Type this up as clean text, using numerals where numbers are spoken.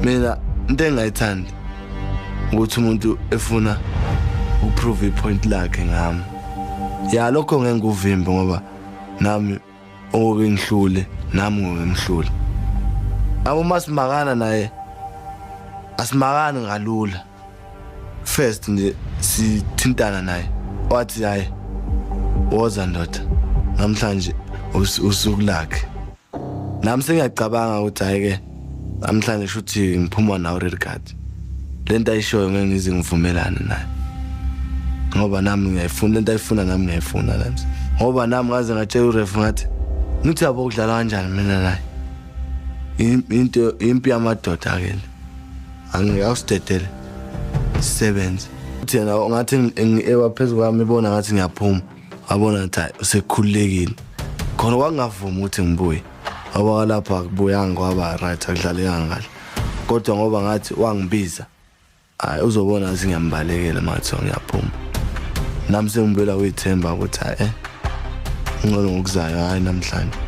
Mina into engayithandi ukuthi umuntu efuna uprove ipoint lakhe ngami. Ya, lokho ngeke nguvimbe ngoba nami oke ngihlule, nami ngoke ngihlule. Abo masimakana naye asimakani ngalula. First nje sithintana naye wathi, "Hayi, woza ndoda, namhlanje usuku lakhe." Nami sengiyacabanga ukuthi hayi ke, namhlanje shuthi ngiphuma nawo red card. Lento ayishoyo ngeke ngize ngivumelane naye ngoba nami ngiyayifuna lento ayifuna, nami ngiyayifuna lento, ngoba nami ngaze ngatshela uref ngathi, ngithi yabo kudlala kanjani mina naye. Into impi yamadoda ke le, angiyawusidedele sisebenze. Uthi yena ngathi ewa phezu kwami, ibona ngathi ngiyaphuma, wabona ukuthi hayi, usekukhululekile khona. Kwakungavumi ukuthi ngibuye ngoba lapha akubuyanga kwaba right, akudlalekanga kahle, kodwa ngoba ngathi wangibiza, hayi, uzobona ngathi ngiyambalekela uma ngathiwa ngiyaphuma. Nami sengibuyela kuyithemba ukuthi hayi, ngcono ngokuzayo, hayi namhlanje.